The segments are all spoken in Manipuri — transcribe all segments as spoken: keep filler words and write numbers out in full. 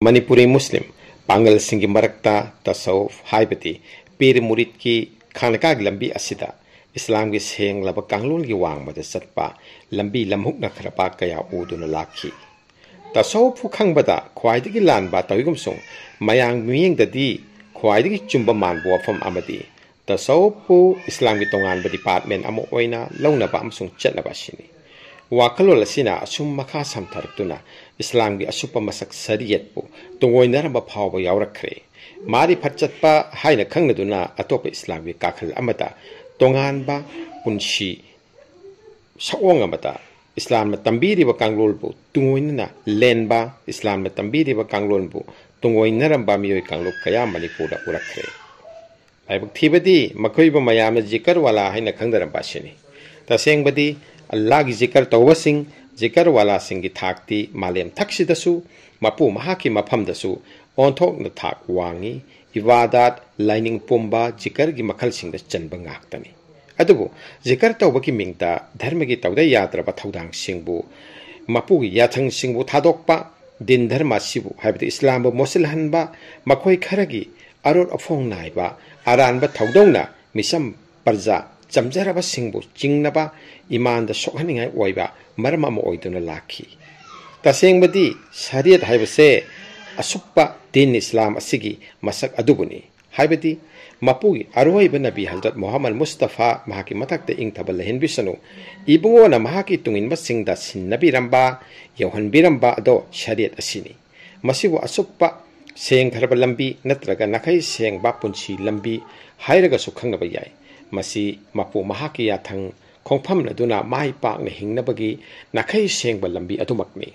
ꯃꯅꯤꯄꯨꯔꯤ ꯃꯨꯁꯂꯤꯝ ꯄꯥꯡꯒꯜꯁꯤꯡꯒꯤ ꯃꯔꯛꯇ ꯇꯁꯧꯐ ꯍꯥꯏꯕꯗꯤ ꯄꯤꯔ ꯃꯨꯔꯤꯗꯀꯤ ꯈꯥꯅꯀꯥꯒꯤ ꯂꯝꯕꯤ ꯑꯁꯤꯗ ꯏꯁꯂꯥꯝꯒꯤ ꯁꯦꯡꯂꯕ ꯀꯥꯡꯂꯣꯟꯒꯤ ꯋꯥꯡꯃꯗ ꯆꯠꯄ ꯂꯝꯕꯤ ꯂꯝꯍꯨꯛꯅꯈ꯭ꯔꯕ ꯀꯌꯥ ꯎꯗꯨꯅ ꯂꯥꯛꯈꯤ꯫ ꯇꯁꯧꯐꯄꯨ ꯈꯪꯕꯗ ꯈ꯭ꯋꯥꯏꯗꯒꯤ ꯂꯥꯟꯕ ꯇꯧꯏꯒꯨꯝꯁꯨꯡ ꯃꯌꯥꯝ ꯃꯤꯠꯌꯦꯡꯗꯗꯤ ꯈ꯭ꯋꯥꯏꯗꯒꯤ ꯆꯨꯝꯕ ꯃꯥꯟꯕ ꯋꯥꯐꯝ ꯑꯃꯗꯤ ꯇꯁꯧꯐꯄꯨ ꯏꯁꯂꯥꯝꯒꯤ ꯇꯣꯉꯥꯟꯕ ꯗꯤꯄꯥꯔꯠꯃꯦꯟ ꯑꯃ ꯑꯣꯏꯅ ꯂꯧꯅꯕ ꯑꯃꯁꯨꯡ ꯆꯠꯅꯕ ꯑꯁꯤꯅꯤ꯫ ꯋꯥꯈꯜꯂꯣꯟ ꯑꯁꯤꯅ ꯑꯁꯨꯝ ꯃꯈꯥ ꯁꯝꯊꯔꯛꯇꯨꯅ ꯏꯁꯂꯥꯝꯒꯤ ꯑꯁꯨꯞꯄ ꯃꯁꯛ ꯁꯔꯤꯌꯠꯄꯨ ꯇꯨꯡꯑꯣꯏꯅꯔꯝꯕ ꯐꯥꯎꯕ ꯌꯥꯎꯔꯛꯈ꯭ꯔꯦ꯫ ꯃꯥꯔꯤꯐꯠ ꯆꯠꯄ ꯍꯥꯏꯅ ꯈꯪꯅꯗꯨꯅ ꯑꯇꯣꯞꯄ ꯏꯁꯂꯥꯝꯒꯤ ꯀꯥꯈꯜ ꯑꯃꯗ ꯇꯣꯉꯥꯟꯕ ꯄꯨꯟꯁꯤ ꯁꯛꯑꯣꯡ ꯑꯃꯗ ꯏꯁꯂꯥꯝꯅ ꯇꯝꯕꯤꯔꯤꯕ ꯀꯥꯡꯂꯣꯟꯕꯨ ꯇꯨꯡꯑꯣꯏꯅꯅ ꯂꯦꯟꯕ, ꯏꯁꯂꯥꯝꯅ ꯇꯝꯕꯤꯔꯤꯕ ꯀꯥꯡꯂꯣꯟꯕꯨ ꯇꯨꯡꯑꯣꯏꯅꯔꯝꯕ ꯃꯤꯑꯣꯏ ꯀꯥꯡꯂꯨꯞ ꯀꯌꯥ ꯃꯅꯤꯄꯨꯔꯗ ꯎꯔꯛꯈ꯭ꯔꯦ꯫ ꯂꯥꯏꯕꯛ ꯊꯤꯕꯗꯤ ꯃꯈꯣꯏꯕꯨ ꯃꯌꯥꯝꯅ ꯖꯤꯀꯔꯋꯥꯂꯥ ꯍꯥꯏꯅ ꯈꯪꯅꯔꯝꯕ ꯑꯁꯤꯅꯤ꯫ ꯇꯁꯦꯡꯕꯗꯤ ꯑꯜꯂꯥꯒꯤ ꯖꯤꯀꯔ ꯇꯧꯕꯁꯤꯡ, ꯖꯤꯀꯔꯋꯥꯂꯥꯁꯤꯡꯒꯤ ꯊꯥꯛꯇꯤ ꯃꯥꯂꯦꯝ ꯊꯛꯁꯤꯗꯁꯨ ꯃꯄꯨ ꯃꯍꯥꯛꯀꯤ ꯃꯐꯝꯗꯁꯨ ꯑꯣꯟꯊꯣꯛꯅ ꯊꯥꯛ ꯋꯥꯡꯉꯤ꯫ ꯏꯕꯥꯗꯥꯠ, ꯂꯥꯏꯅꯤꯡ ꯄꯨꯝꯕ, ꯖꯤꯀꯔꯒꯤ ꯃꯈꯜꯁꯤꯡꯗ ꯆꯟꯕ ꯉꯥꯛꯇꯅꯤ꯫ ꯑꯗꯨꯕꯨ ꯖꯤꯀꯔ ꯇꯧꯕꯒꯤ ꯃꯤꯡꯗ ꯙꯔꯃꯒꯤ ꯇꯧꯗ ꯌꯥꯗ꯭ꯔꯕ ꯊꯧꯗꯥꯡꯁꯤꯡꯕꯨ, ꯃꯄꯨꯒꯤ ꯌꯥꯊꯪꯁꯤꯡꯕꯨ ꯊꯥꯗꯣꯛꯄ, ꯗꯤꯟ ꯙꯔꯃ ꯑꯁꯤꯕꯨ, ꯍꯥꯏꯕꯗꯤ ꯏꯁꯂꯥꯝꯕꯨ ꯃꯣꯠꯁꯤꯜꯍꯟꯕ, ꯃꯈꯣꯏ ꯈꯔꯒꯤ ꯑꯔꯣꯠ ꯑꯐꯣꯡ ꯅꯥꯏꯕ ꯑꯔꯥꯟꯕ ꯊꯧꯗꯧꯅ ꯃꯤꯆꯝ ꯄ꯭ꯔꯖꯥ ꯆꯝꯖꯔꯕꯁꯤꯡꯕꯨ ꯆꯤꯡꯅꯕ ꯏꯃꯥꯟꯗ ꯁꯣꯛꯍꯟꯅꯤꯡꯉꯥꯏ ꯑꯣꯏꯕ ꯃꯔꯝ ꯑꯃ ꯑꯣꯏꯗꯨꯅ ꯂꯥꯛꯈꯤ꯫ ꯇꯁꯦꯡꯕꯗꯤ ꯁꯔꯤꯌꯠ ꯍꯥꯏꯕꯁꯦ ꯑꯁꯨꯞꯄ ꯗꯤꯟ ꯏꯁꯂꯥꯝ ꯑꯁꯤꯒꯤ ꯃꯁꯛ ꯑꯗꯨꯕꯨꯅꯤ꯫ ꯍꯥꯏꯕꯗꯤ ꯃꯄꯨꯒꯤ ꯑꯔꯣꯏꯕ ꯅꯕꯤ ꯍꯖꯔꯠ ꯃꯨꯍꯝꯃꯗ ꯃꯨꯁꯇꯐꯥ, ꯃꯍꯥꯛꯀꯤ ꯃꯊꯛꯇ ꯏꯪꯊꯕ ꯂꯩꯍꯟꯕꯤꯁꯅꯨ, ꯏꯕꯨꯡꯉꯣꯅ ꯃꯍꯥꯛꯀꯤ ꯇꯨꯡꯏꯟꯕꯁꯤꯡꯗ ꯁꯤꯟꯅꯕꯤꯔꯝꯕ, ꯌꯧꯍꯟꯕꯤꯔꯝꯕ ꯑꯗꯣ ꯁꯔꯤꯌꯠ ꯑꯁꯤꯅꯤ꯫ ꯃꯁꯤꯕꯨ ꯑꯆꯨꯞꯄ ꯁꯦꯡꯈ꯭ꯔꯕ ꯂꯝꯕꯤ ꯅꯠꯇ꯭ꯔꯒ ꯅꯥꯈꯩ ꯁꯦꯡꯕ ꯄꯨꯟꯁꯤ ꯂꯝꯕꯤ ꯍꯥꯏꯔꯒꯁꯨ ꯈꯪꯅꯕ ꯌꯥꯏ꯫ ꯃꯁꯤ ꯃꯄꯨ ꯃꯍꯥꯛꯀꯤ ꯌꯥꯊꯪ ꯈꯣꯡꯐꯝꯅꯗꯨꯅ ꯃꯥꯏ ꯄꯥꯛꯅ ꯍꯤꯡꯅꯕꯒꯤ ꯅꯥꯈꯩ ꯁꯦꯡꯕ ꯂꯝꯕꯤ ꯑꯗꯨꯃꯛꯅꯤ꯫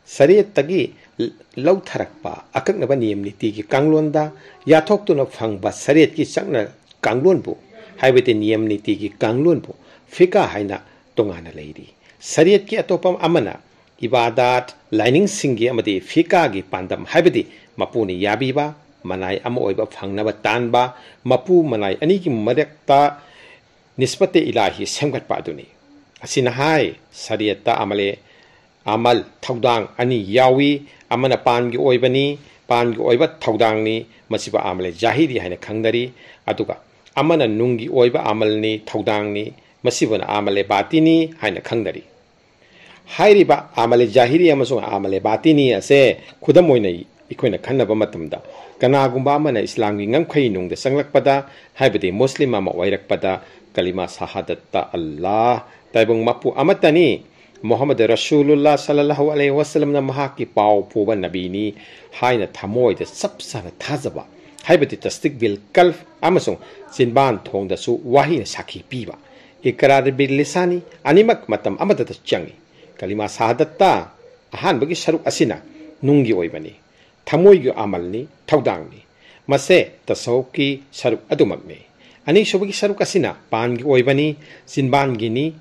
ꯁꯔꯤꯌꯠꯇꯒꯤ ꯂꯧꯊꯔꯛꯄ ꯑꯀꯛꯅꯕ ꯅꯤꯌꯝ ꯅꯤꯇꯤꯒꯤ ꯀꯥꯡꯂꯣꯟꯗ ꯌꯥꯊꯣꯛꯇꯨꯅ ꯐꯪꯕ ꯁꯔꯤꯌꯠꯀꯤ ꯆꯠꯅ ꯀꯥꯡꯂꯣꯟꯕꯨ, ꯍꯥꯏꯕꯗꯤ ꯅꯤꯌꯝ ꯅꯤꯇꯤꯒꯤ ꯀꯥꯡꯂꯣꯟꯕꯨ ꯐꯤꯀꯥ ꯍꯥꯏꯅ ꯇꯣꯉꯥꯟꯅ ꯂꯩꯔꯤ꯫ ꯁꯔꯤꯌꯠꯀꯤ ꯑꯇꯣꯞꯄ ꯑꯃꯅ ꯏꯕꯥꯗꯥꯠ, ꯂꯥꯏꯅꯤꯡꯁꯤꯡꯒꯤ ꯑꯃꯗꯤ ꯐꯤꯀꯥꯒꯤ ꯄꯥꯟꯗꯝ, ꯍꯥꯏꯕꯗꯤ ꯃꯄꯨꯅ ꯌꯥꯕꯤꯕ ꯃꯅꯥꯏ ꯑꯃ ꯑꯣꯏꯕ ꯐꯪꯅꯕ ꯇꯥꯟꯕ, ꯃꯄꯨ ꯃꯅꯥꯏ ꯑꯅꯤꯒꯤ ꯃꯔꯛꯇ ꯅꯤꯁꯕꯇꯦ ꯏꯂꯥꯍꯤ ꯁꯦꯝꯒꯠꯄ ꯑꯗꯨꯅꯤ꯫ ꯑꯁꯤꯅ ꯍꯥꯏ, ꯁꯔꯤꯌꯠꯇ ꯑꯃꯂꯦ ꯑꯃꯜ ꯊꯧꯗꯥꯡ ꯑꯅꯤ ꯌꯥꯎꯏ꯫ ꯑꯃꯅ ꯄꯥꯟꯒꯤ ꯑꯣꯏꯕꯅꯤ, ꯄꯥꯟꯒꯤ ꯑꯣꯏꯕ ꯊꯧꯗꯥꯡꯅꯤ, ꯃꯁꯤꯕꯨ ꯑꯃꯂꯦ ꯖꯥꯍꯤꯔꯤ ꯍꯥꯏꯅ ꯈꯪꯅꯔꯤ꯫ ꯑꯗꯨꯒ ꯑꯃꯅ ꯅꯨꯡꯒꯤ ꯑꯣꯏꯕ ꯑꯃꯜꯅꯤ, ꯊꯧꯗꯥꯡꯅꯤ, ꯃꯁꯤꯕꯨꯅ ꯑꯃꯂꯦ ꯕꯥꯇꯤꯅꯤ ꯍꯥꯏꯅ ꯈꯪꯅꯔꯤ꯫ ꯍꯥꯏꯔꯤꯕ ꯑꯃꯂꯦ ꯖꯥꯍꯤꯔꯤ ꯑꯃꯁꯨꯡ ꯑꯃꯂꯦ ꯕꯥꯇꯤꯅꯤ ꯑꯁꯦ ꯈꯨꯗꯝ ꯑꯣꯏꯅ ꯑꯩꯈꯣꯏꯅ ꯈꯟꯅꯕ ꯃꯇꯝꯗ, ꯀꯅꯥꯒꯨꯝꯕ ꯑꯃꯅ ꯏꯁꯂꯥꯝꯒꯤ ꯉꯝꯈꯩ ꯅꯨꯡꯗ ꯆꯪꯂꯛꯄꯗ, ꯍꯥꯏꯕꯗꯤ ꯃꯨꯁꯂꯤꯝ ꯑꯃ ꯑꯣꯏꯔꯛꯄꯗ, ꯀꯂꯤꯃꯥ ꯁꯍꯥꯗꯠꯇ ꯑꯜꯂꯥꯍ, ꯇꯥꯏꯕꯪ ꯃꯄꯨ ꯑꯃꯠꯇꯅꯤ, ꯃꯨꯍꯝꯃꯗ ꯔꯁꯨꯂꯨꯜꯂꯥ ꯁꯜꯂꯜꯂꯥꯍꯨ ꯑꯂꯩꯍꯤ ꯋꯥꯁꯂꯝꯅ ꯃꯍꯥꯛꯀꯤ ꯄꯥꯎ ꯄꯨꯕ ꯅꯕꯤꯅꯤ ꯍꯥꯏꯅ ꯊꯃꯣꯏꯗ ꯆꯞ ꯆꯥꯅ ꯊꯥꯖꯕ, ꯍꯥꯏꯕꯗꯤ ꯇꯁꯗꯤꯛ ꯕꯤꯜ ꯀꯜꯕ ꯑꯃꯁꯨꯡ ꯆꯤꯟꯕꯥꯟ ꯊꯣꯡꯗꯁꯨ ꯋꯥꯍꯩꯅ ꯁꯥꯈꯤ ꯄꯤꯕ, ꯏꯀꯔꯥꯔ ꯕꯤꯜ ꯂꯤꯁꯥꯅꯤ, ꯑꯅꯤꯃꯛ ꯃꯇꯝ ꯑꯃꯠꯇꯗ ꯆꯪꯏ꯫ ꯀꯂꯤꯃꯥ ꯁꯍꯥꯗꯠꯇ ꯑꯍꯥꯟꯕꯒꯤ ꯁꯔꯨꯛ ꯑꯁꯤꯅ ꯅꯨꯡꯒꯤ ꯑꯣꯏꯕꯅꯤ, ꯊꯃꯣꯏꯒꯤ ꯑꯃꯜꯅꯤ, ꯊꯧꯗꯥꯡꯅꯤ꯫ ꯃꯁꯦ ꯇꯁꯧꯐꯀꯤ ꯁꯔꯨꯛ ꯑꯗꯨꯃꯛꯅꯤ꯫ ꯑꯅꯤꯁꯨꯕꯒꯤ ꯁꯔꯨꯛ ꯑꯁꯤꯅ ꯄꯥꯟꯒꯤ ꯑꯣꯏꯕꯅꯤ, ꯆꯤꯟꯕꯥꯟꯒꯤꯅꯤ,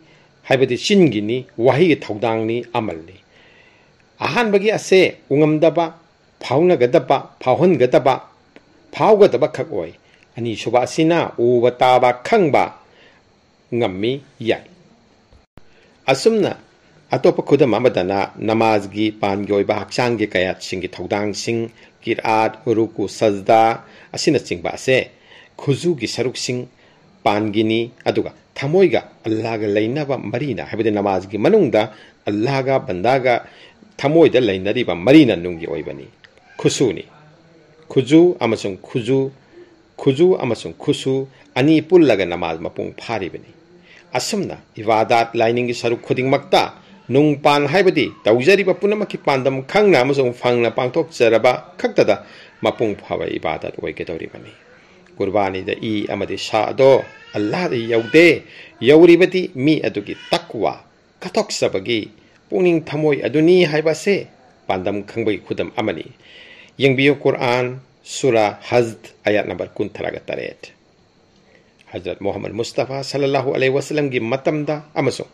ꯍꯥꯏꯕꯗꯤ ꯆꯤꯟꯒꯤꯅꯤ, ꯋꯥꯍꯩꯒꯤ ꯊꯧꯗꯥꯡꯅꯤ, ꯑꯃꯜꯅꯤ꯫ ꯑꯍꯥꯟꯕꯒꯤ ꯑꯁꯦ ꯎꯉꯝꯗꯕ, ꯐꯥꯎꯅꯒꯗꯕ, ꯐꯥꯎꯍꯟꯒꯗꯕ, ꯐꯥꯎꯒꯗꯕ ꯈꯛ ꯑꯣꯏ꯫ ꯑꯅꯤꯁꯨꯕ ꯑꯁꯤꯅ ꯎꯕ, ꯇꯥꯕ, ꯈꯪꯕ ꯉꯝꯃꯤ, ꯌꯥꯏ꯫ ꯑꯁꯨꯝꯅ ꯑꯇꯣꯞꯄ ꯈꯨꯗꯝ ꯑꯃꯗꯅ ꯅꯃꯥꯖꯒꯤ ꯄꯥꯟꯒꯤ ꯑꯣꯏꯕ ꯍꯛꯆꯥꯡꯒꯤ ꯀꯌꯥꯠꯁꯤꯡꯒꯤ ꯊꯧꯗꯥꯡꯁꯤꯡ, ꯀꯤꯔꯥꯠ, ꯔꯨꯀꯨ, ꯁꯖꯗꯥ ꯑꯁꯤꯅꯆꯤꯡꯕ ꯑꯁꯦ ꯈꯨꯖꯨꯒꯤ ꯁꯔꯨꯛꯁꯤꯡ ꯄꯥꯟꯒꯤꯅꯤ, ꯑꯗꯨꯒ ꯊꯃꯣꯏꯒ ꯑꯜꯂꯥꯍꯒ ꯂꯩꯅꯕ ꯃꯔꯤꯅ, ꯍꯥꯏꯕꯗꯤ ꯅꯃꯥꯖꯒꯤ ꯃꯅꯨꯡꯗ ꯑꯜꯂꯥꯍꯒ ꯕꯟꯗꯥꯒ ꯊꯃꯣꯏꯗ ꯂꯩꯅꯔꯤꯕ ꯃꯔꯤꯅ ꯅꯨꯡꯒꯤ ꯑꯣꯏꯕꯅꯤ꯫ ꯈꯨꯁꯨꯅꯤ꯫ ꯈꯨꯖꯨ ꯑꯃꯁꯨꯡ ꯈꯨꯖꯨ, ꯈꯨꯖꯨ ꯑꯃꯁꯨꯡ ꯈꯨꯁꯨ ꯑꯅꯤ ꯄꯨꯜꯂꯒ ꯅꯃꯥꯖ ꯃꯄꯨꯡ ꯐꯥꯔꯤꯕꯅꯤ꯫ ꯑꯁꯨꯝꯅ ꯏꯕꯥꯗꯥꯠ ꯂꯥꯏꯅꯤꯡꯒꯤ ꯁꯔꯨꯛ ꯈꯨꯗꯤꯡꯃꯛꯇ ꯅꯨꯡꯄꯥꯟ ꯍꯥꯏꯕꯗꯤ ꯇꯧꯖꯔꯤꯕ ꯄꯨꯝꯅꯃꯛꯀꯤ ꯄꯥꯟꯗꯝ ꯈꯪꯅ ꯑꯃꯁꯨꯡ ꯐꯪꯅ ꯄꯥꯡꯊꯣꯛꯆꯔꯕ ꯈꯛꯇꯗ ꯃꯄꯨꯡ ꯐꯥꯕ ꯏꯕꯥꯗꯥꯠ ꯑꯣꯏꯒꯗꯧꯔꯤꯕꯅꯤ꯫ ꯀꯨꯔꯕꯥꯅꯤꯗ ꯏ ꯑꯃꯗꯤ ꯁꯥ ꯑꯗꯣ ꯑꯜꯂꯥꯍꯗ ꯌꯧꯗꯦ, ꯌꯧꯔꯤꯕꯗꯤ ꯃꯤ ꯑꯗꯨꯒꯤ ꯇꯛꯋꯥ, ꯀꯠꯊꯣꯛꯆꯕꯒꯤ ꯄꯨꯛꯅꯤꯡ ꯊꯃꯣꯏ ꯑꯗꯨꯅꯤ ꯍꯥꯏꯕ ꯑꯁꯦ ꯄꯥꯟꯗꯝ ꯈꯪꯕꯒꯤ ꯈꯨꯗꯝ ꯑꯃꯅꯤ꯫ ꯌꯦꯡꯕꯤꯌꯨ, ꯀꯨꯔꯑꯥꯟ, ꯁꯨꯔꯥ ꯍꯖ, ꯑꯌꯥꯠ ꯅꯝꯕꯔ ꯀꯨꯟꯊ꯭ꯔꯥꯒ ꯇꯔꯦꯠ꯫ ꯍꯖꯔꯠ ꯃꯨꯍꯝꯃꯗ ꯃꯨꯁꯇꯐꯥ ꯁꯜꯂꯜꯂꯥꯍꯨ ꯑꯂꯩꯍꯤ ꯋꯥꯁꯂꯝꯒꯤ ꯃꯇꯝꯗ ꯑꯃꯁꯨꯡ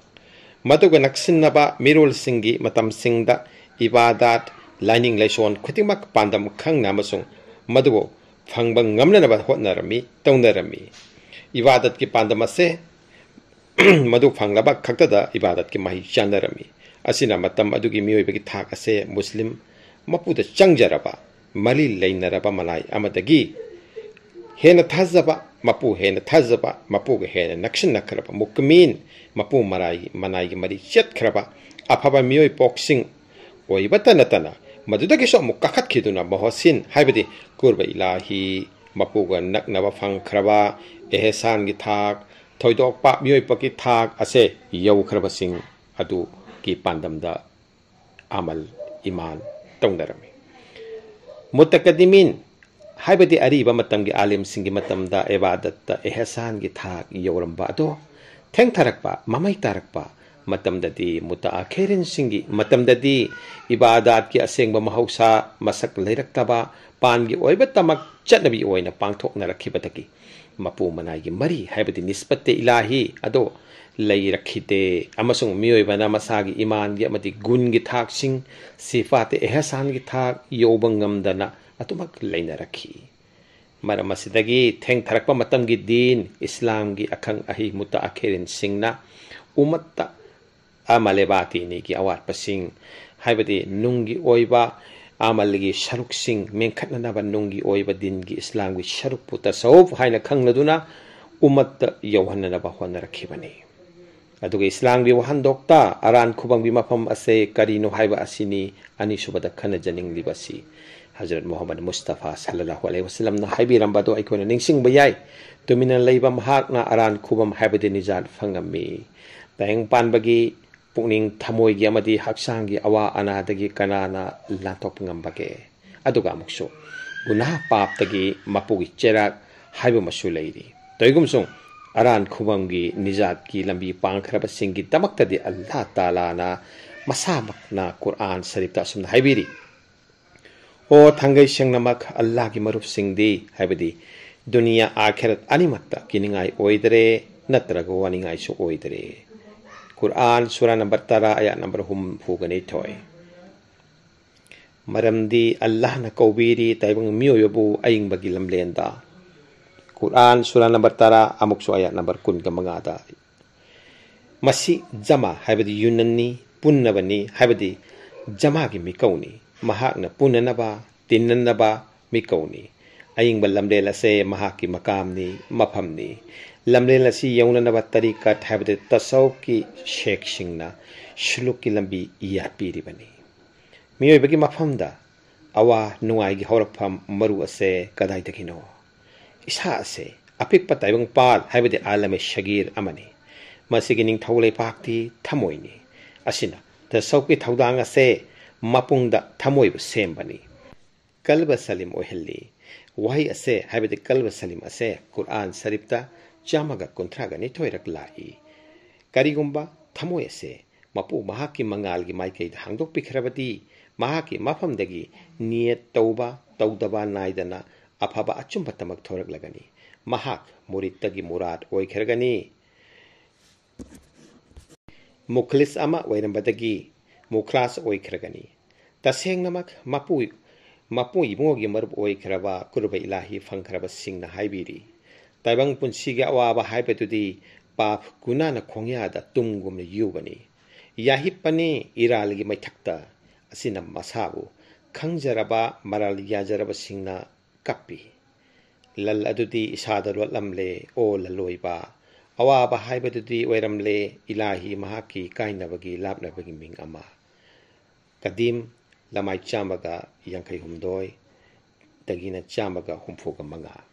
ꯃꯗꯨꯒ ꯅꯛꯁꯤꯟꯅꯕ ꯃꯤꯔꯣꯜꯁꯤꯡꯒꯤ ꯃꯇꯝꯁꯤꯡꯗ ꯏꯕꯥꯗꯥꯠ, ꯂꯥꯏꯅꯤꯡ ꯂꯥꯏꯁꯣꯟ ꯈꯨꯗꯤꯡꯃꯛ ꯄꯥꯟꯗꯝ ꯈꯪꯅ ꯑꯃꯁꯨꯡ ꯃꯗꯨꯕꯨ ꯐꯪꯕ ꯉꯝꯅꯅꯕ ꯍꯣꯠꯅꯔꯝꯃꯤ, ꯇꯧꯅꯔꯝꯃꯤ꯫ ꯏꯕꯥꯗꯠꯀꯤ ꯄꯥꯟꯗꯝ ꯑꯁꯦ ꯃꯗꯨ ꯐꯪꯂꯕ ꯈꯛꯇꯗ ꯏꯕꯥꯗꯠꯀꯤ ꯃꯍꯩ ꯆꯥꯟꯅꯔꯝꯃꯤ꯫ ꯑꯁꯤꯅ ꯃꯇꯝ ꯑꯗꯨꯒꯤ ꯃꯤꯑꯣꯏꯕꯒꯤ ꯊꯥꯛ ꯑꯁꯦ ꯃꯨꯁꯂꯤꯝ ꯃꯄꯨꯗ ꯆꯪꯖꯔꯕ, ꯃꯔꯤ ꯂꯩꯅꯔꯕ ꯃꯅꯥꯏ ꯑꯃꯗꯒꯤ ꯍꯦꯟꯅ ꯊꯥꯖꯕ, ꯃꯄꯨ ꯍꯦꯟꯅ ꯊꯥꯖꯕ, ꯃꯄꯨꯒ ꯍꯦꯟꯅ ꯅꯛꯁꯤꯟꯅꯈ꯭ꯔꯕ ꯃꯨꯛꯃꯤꯟ, ꯃꯄꯨ ꯃꯔꯥꯏ-, ꯃꯅꯥꯏꯒꯤ ꯃꯔꯤ ꯆꯠꯈ꯭ꯔꯕ ꯑꯐꯕ ꯃꯤꯑꯣꯏ ꯄꯣꯛꯁꯤꯡ ꯑꯣꯏꯕꯇ ꯅꯠꯇꯅ, ꯃꯗꯨꯗꯒꯤꯁꯨ ꯑꯃꯨꯛ ꯀꯥꯈꯠꯈꯤꯗꯨꯅ ꯃꯣꯍꯁꯤꯟ, ꯍꯥꯏꯕꯗꯤ ꯀꯨꯔꯕ ꯏꯂꯥꯍꯤ, ꯃꯄꯨꯒ ꯅꯛꯅꯕ ꯐꯪꯈ꯭ꯔꯕ, ꯑꯦꯍꯁꯥꯟꯒꯤ ꯊꯥꯛ, ꯊꯣꯏꯗꯣꯛꯄ ꯃꯤꯑꯣꯏꯕꯒꯤ ꯊꯥꯛ ꯑꯁꯦ ꯌꯧꯈ꯭ꯔꯕꯁꯤꯡ ꯑꯗꯨꯒꯤ ꯄꯥꯟꯗꯝꯗ ꯑꯃꯜ, ꯏꯃꯥꯟ ꯇꯧꯅꯔꯝꯃꯤ꯫ ꯃꯨꯇꯀꯗꯤꯃꯤꯟ, ꯍꯥꯏꯕꯗꯤ ꯑꯔꯤꯕ ꯃꯇꯝꯒꯤ ꯑꯥꯂꯤꯝꯁꯤꯡꯒꯤ ꯃꯇꯝꯗ ꯏꯕꯥꯗꯠꯇ ꯑꯦꯍꯁꯥꯟꯒꯤ ꯊꯥꯛ ꯌꯧꯔꯝꯕ ꯑꯗꯣ, ꯊꯦꯡꯊꯔꯛꯄ, ꯃꯃꯩ ꯇꯥꯔꯛꯄ ꯃꯇꯝꯗꯗꯤ, ꯃꯨꯇꯥꯈꯤꯔꯤꯟꯁꯤꯡꯒꯤ ꯃꯇꯝꯗꯗꯤ ꯏꯕꯥꯗꯥꯠꯀꯤ ꯑꯁꯦꯡꯕ ꯃꯍꯧꯁꯥ ꯃꯁꯛ ꯂꯩꯔꯛꯇꯕ, ꯄꯥꯟꯒꯤ ꯑꯣꯏꯕ ꯇꯃꯛ ꯆꯠꯅꯕꯤ ꯑꯣꯏꯅ ꯄꯥꯡꯊꯣꯛꯅꯔꯛꯈꯤꯕꯗꯒꯤ, ꯃꯄꯨ ꯃꯅꯥꯏꯒꯤ ꯃꯔꯤ, ꯍꯥꯏꯕꯗꯤ ꯅꯤꯁꯕꯠꯇꯦ ꯏꯂꯥꯍꯤ ꯑꯗꯣ ꯂꯩꯔꯛꯈꯤꯗꯦ, ꯑꯃꯁꯨꯡ ꯃꯤꯑꯣꯏꯕꯅ ꯃꯁꯥꯒꯤ ꯏꯃꯥꯟꯒꯤ ꯑꯃꯗꯤ ꯒꯨꯟꯒꯤ ꯊꯥꯛꯁꯤꯡ, ꯁꯤꯐꯥꯇꯦ ꯑꯦꯍꯁꯥꯟꯒꯤ ꯊꯥꯛ ꯌꯧꯕ ꯉꯝꯗꯅ ꯑꯗꯨꯃꯛ ꯂꯩꯅꯔꯛꯈꯤ꯫ ꯃꯔꯝ ꯑꯁꯤꯗꯒꯤ ꯊꯦꯡꯊꯔꯛꯄ ꯃꯇꯝꯒꯤ ꯗꯤꯟ ꯏꯁꯂꯥꯝꯒꯤ ꯑꯈꯪ ꯑꯍꯩ ꯃꯨꯇꯥꯈꯤꯔꯤꯟꯁꯤꯡꯅ ꯎꯃꯠꯇ ꯑꯃꯂꯦ ꯕꯥꯇꯤꯅꯤꯒꯤ ꯑꯋꯥꯠꯄꯁꯤꯡ, ꯍꯥꯏꯕꯗꯤ ꯅꯨꯡꯒꯤ ꯑꯣꯏꯕ ꯑꯃꯜꯒꯤ ꯁꯔꯨꯛꯁꯤꯡ ꯃꯦꯟꯈꯠꯅꯅꯕ ꯅꯨꯡꯒꯤ ꯑꯣꯏꯕ ꯗꯤꯟꯒꯤ ꯏꯁꯂꯥꯝꯒꯤ ꯁꯔꯨꯛꯄꯨ ꯇꯁꯧꯐ ꯍꯥꯏꯅ ꯈꯪꯅꯗꯨꯅ ꯎꯃꯠꯇ ꯌꯧꯍꯟꯅꯅꯕ ꯍꯣꯠꯅꯔꯛꯈꯤꯕꯅꯤ꯫ ꯑꯗꯨꯒ ꯏꯁꯂꯥꯝꯒꯤ ꯋꯥꯍꯟꯊꯣꯛꯇ ꯑꯔꯥꯟ ꯈꯨꯕꯝꯒꯤ ꯃꯐꯝ ꯑꯁꯦ ꯀꯔꯤꯅꯣ ꯍꯥꯏꯕ ꯑꯁꯤꯅꯤ ꯑꯅꯤꯁꯨꯕꯗ ꯈꯟꯅꯖꯅꯤꯡꯂꯤꯕꯁꯤ꯫ ꯍꯖꯔꯠ ꯃꯨꯍꯝꯃꯗ ꯃꯨꯁꯇꯐꯥ ꯁꯜꯂꯜꯂꯥꯍꯨ ꯑꯂꯩꯍꯤ ꯋꯁꯜꯂꯝꯅ ꯍꯥꯏꯕꯤꯔꯝꯕ ꯑꯗꯨ ꯑꯩꯈꯣꯏꯅ ꯅꯤꯡꯁꯤꯡꯕ ꯌꯥꯏ꯫ ꯇꯨꯃꯤꯟꯅ ꯂꯩꯕ ꯃꯍꯥꯛꯅ ꯑꯔꯥꯟ ꯈꯨꯕꯝ ꯍꯥꯏꯕꯗꯤ ꯅꯤꯖꯥꯠ ꯐꯪꯉꯝꯃꯤ꯫ ꯇꯥꯏꯕꯪ ꯄꯥꯟꯕꯒꯤ ꯄꯨꯛꯅꯤꯡ ꯊꯃꯣꯏꯒꯤ ꯑꯃꯗꯤ ꯍꯛꯆꯥꯡꯒꯤ ꯑꯋꯥ ꯑꯅꯥꯗꯒꯤ ꯀꯅꯥꯅ ꯂꯥꯟꯊꯣꯛꯄ ꯉꯝꯕꯒꯦ? ꯑꯗꯨꯒ ꯑꯃꯨꯛꯁꯨ ꯒꯨꯅꯥꯍ ꯄꯥꯞꯇꯒꯤ ꯃꯄꯨꯒꯤ ꯆꯩꯔꯥꯛ ꯍꯥꯏꯕ ꯑꯃꯁꯨ ꯂꯩꯔꯤ꯫ ꯇꯧꯏꯒꯨꯝꯁꯨꯡ ꯑꯔꯥꯟ ꯈꯨꯕꯝꯒꯤ ꯅꯤꯖꯥꯠꯀꯤ ꯂꯝꯕꯤ ꯄꯥꯡꯈ꯭ꯔꯕꯁꯤꯡꯒꯤꯗꯃꯛꯇꯗꯤ ꯑꯜꯂꯥꯍ ꯇꯥꯂꯥꯅ ꯃꯁꯥꯃꯛꯅ ꯀꯨꯔꯑꯥꯟ ꯁꯔꯤꯐꯇ ꯑꯁꯨꯝꯅ ꯍꯥꯏꯕꯤꯔꯤ, "ꯑꯣ ꯊꯥꯡꯒꯩ ꯁꯦꯡꯅꯃꯛ ꯑꯜꯂꯥꯍꯒꯤ ꯃꯔꯨꯞꯁꯤꯡꯗꯤ, ꯍꯥꯏꯕꯗꯤ ꯗꯨꯅꯤꯌꯥ ꯑꯥꯈꯤꯔꯠ ꯑꯅꯤꯃꯛꯇ ꯀꯤꯅꯤꯡꯉꯥꯏ ꯑꯣꯏꯗꯔꯦ, ꯅꯠꯇ꯭ꯔꯒ ꯋꯥꯅꯤꯡꯉꯥꯏꯁꯨ ꯑꯣꯏꯗꯔꯦ"꯫ ꯀꯨꯔꯑꯥꯟ ꯁꯨꯔꯥ ꯅꯝꯕꯔ ꯇꯔꯥ, ꯑꯌꯥꯠ ꯅꯝꯕꯔ ꯍꯨꯝꯐꯨꯒ ꯅꯤꯊꯣꯏ꯫ ꯃꯔꯝꯗꯤ ꯑꯜꯂꯥꯍꯅ ꯀꯧꯕꯤꯔꯤ ꯇꯥꯏꯕꯪ ꯃꯤꯑꯣꯏꯕꯕꯨ ꯑꯏꯪꯕꯒꯤ ꯂꯝꯂꯦꯟꯗ꯫ ꯀꯨꯔꯑꯥꯟ ꯁꯨꯔꯥ ꯅꯝꯕꯔ ꯇꯔꯥ, ꯑꯃꯨꯛꯁꯨ ꯑꯌꯥꯠ ꯅꯝꯕꯔ ꯀꯨꯟꯒ ꯃꯉꯥꯗ꯫ ꯃꯁꯤ ꯖꯃꯥ ꯍꯥꯏꯕꯗꯤ ꯌꯨꯅꯟꯅꯤ, ꯄꯨꯟꯅꯕꯅꯤ ꯍꯥꯏꯕꯗꯤ ꯖꯃꯥꯒꯤ ꯃꯤꯀꯧꯅꯤ꯫ ꯃꯍꯥꯛꯅ ꯄꯨꯟꯅꯅꯕ, ꯇꯤꯟꯅꯅꯕ ꯃꯤꯀꯧꯅꯤ꯫ ꯑꯏꯪꯕ ꯂꯝꯂꯦꯟ ꯑꯁꯦ ꯃꯍꯥꯛꯀꯤ ꯃꯀꯥꯝꯅꯤ, ꯃꯐꯝꯅꯤ꯫ ꯂꯝꯂꯦꯟ ꯑꯁꯤ ꯌꯧꯅꯅꯕ ꯇꯔꯤꯀꯠ ꯍꯥꯏꯕꯗꯤ ꯇꯁꯧꯐꯀꯤ ꯁꯦꯈꯁꯤꯡꯅ ꯁꯨꯂꯨꯛꯀꯤ ꯂꯝꯕꯤ ꯌꯥꯠꯄꯤꯔꯤꯕꯅꯤ꯫ ꯃꯤꯑꯣꯏꯕꯒꯤ ꯃꯐꯝꯗ ꯑꯋꯥ ꯅꯨꯡꯉꯥꯏꯒꯤ ꯍꯧꯔꯛꯐꯝ ꯃꯔꯨ ꯑꯁꯦ ꯀꯗꯥꯏꯗꯒꯤꯅꯣ? ꯏꯁꯥ ꯑꯁꯦ ꯑꯄꯤꯛꯄ ꯇꯥꯏꯕꯪꯄꯥꯜ ꯍꯥꯏꯕꯗꯤ ꯑꯥꯂꯃꯦ ꯁꯒꯤꯔ ꯑꯃꯅꯤ꯫ ꯃꯁꯤꯒꯤ ꯅꯤꯡꯊꯧ ꯂꯩꯄꯥꯛꯇꯤ ꯊꯃꯣꯏꯅꯤ꯫ ꯑꯁꯤꯅ ꯇꯁꯧꯐꯀꯤ ꯊꯧꯗꯥꯡ ꯑꯁꯦ ꯃꯄꯨꯡꯗ ꯊꯃꯣꯏꯕꯨ ꯁꯦꯝꯕꯅꯤ꯫ ꯀꯜꯕ ꯁꯂꯤꯝ ꯑꯣꯏꯍꯜꯂꯤ꯫ ꯋꯥꯍꯩ ꯑꯁꯦ ꯍꯥꯏꯕꯗꯤ ꯀꯜꯕ ꯁꯂꯤꯝ ꯑꯁꯦ ꯀꯨꯔꯑꯥꯟ ꯁꯔꯤꯐꯇ ꯆꯥꯝꯃꯒ ꯀꯨꯟꯊ꯭ꯔꯥꯒ ꯅꯤꯊꯣꯏꯔꯛ ꯂꯥꯛꯏ꯫ ꯀꯔꯤꯒꯨꯝꯕ ꯊꯃꯣꯏ ꯑꯁꯦ ꯃꯄꯨ ꯃꯍꯥꯛꯀꯤ ꯃꯉꯥꯜꯒꯤ ꯃꯥꯏꯀꯩꯗ ꯍꯥꯡꯗꯣꯛꯄꯤꯈ꯭ꯔꯕꯗꯤ, ꯃꯍꯥꯛꯀꯤ ꯃꯐꯝꯗꯒꯤ ꯅꯤꯌꯠ ꯇꯧꯕ ꯇꯧꯗꯕ ꯅꯥꯏꯗꯅ ꯑꯐꯕ ꯑꯆꯨꯝꯕꯇꯃꯛ ꯊꯣꯔꯛꯂꯒꯅꯤ꯫ ꯃꯍꯥꯛ ꯃꯨꯔꯤꯠꯇꯒꯤ ꯃꯨꯔꯥꯠ ꯑꯣꯏꯈ꯭ꯔꯒꯅꯤ꯫ ꯃꯨꯈꯂꯤꯁ ꯑꯃ ꯑꯣꯏꯔꯝꯕꯗꯒꯤ ꯃꯨꯈꯂꯥꯁ ꯑꯣꯏꯈ꯭ꯔꯒꯅꯤ꯫ ꯇꯁꯦꯡꯅꯃꯛ ꯃꯄꯨ, ꯃꯄꯨ ꯏꯕꯨꯡꯉꯣꯒꯤ ꯃꯔꯨꯞ ꯑꯣꯏꯈ꯭ꯔꯕ ꯀꯨꯔꯕ ꯏꯂꯥꯍꯤ ꯐꯪꯈ꯭ꯔꯕꯁꯤꯡꯅ ꯍꯥꯏꯕꯤꯔꯤ, ꯇꯥꯏꯕꯪ ꯄꯨꯟꯁꯤꯒꯤ ꯑꯋꯥꯕ ꯍꯥꯏꯕꯗꯨꯗꯤ ꯄꯥꯞ ꯒꯨꯅꯥꯅ ꯈꯣꯡꯌꯥꯗ ꯇꯨꯝꯒꯨꯝꯅ ꯌꯨꯕꯅꯤ꯫ ꯌꯥꯍꯤꯞꯄꯅꯤ ꯏꯔꯥꯜꯒꯤ ꯃꯩꯊꯛꯇ꯫ ꯑꯁꯤꯅ ꯃꯁꯥꯕꯨ ꯈꯪꯖꯔꯕ ꯃꯔꯥꯜ ꯌꯥꯖꯔꯕꯁꯤꯡꯅ ꯀꯞꯄꯤ꯫ ꯂꯜ ꯑꯗꯨꯗꯤ ꯏꯁꯥꯗ ꯂꯣꯠꯂꯝꯂꯦ, ꯑꯣ ꯂꯜꯂꯣꯏꯕ꯫ ꯑꯋꯥꯕ ꯍꯥꯏꯕꯗꯨꯗꯤ ꯑꯣꯏꯔꯝꯂꯦ, ꯏꯂꯥꯍꯤ ꯃꯍꯥꯛꯀꯤ ꯀꯥꯏꯅꯕꯒꯤ ꯂꯥꯞꯅꯕꯒꯤ ꯃꯤꯡ ꯑꯃ꯫ ꯀꯗꯤꯝ, ꯂꯃꯥꯏ ꯆꯥꯝꯃꯒ ꯌꯥꯡꯈꯩ ꯍꯨꯝꯗꯣꯏ ꯗꯒꯤꯅ ꯆꯥꯝꯃꯒ ꯍꯨꯝꯐꯨꯒ ꯃꯉꯥ꯫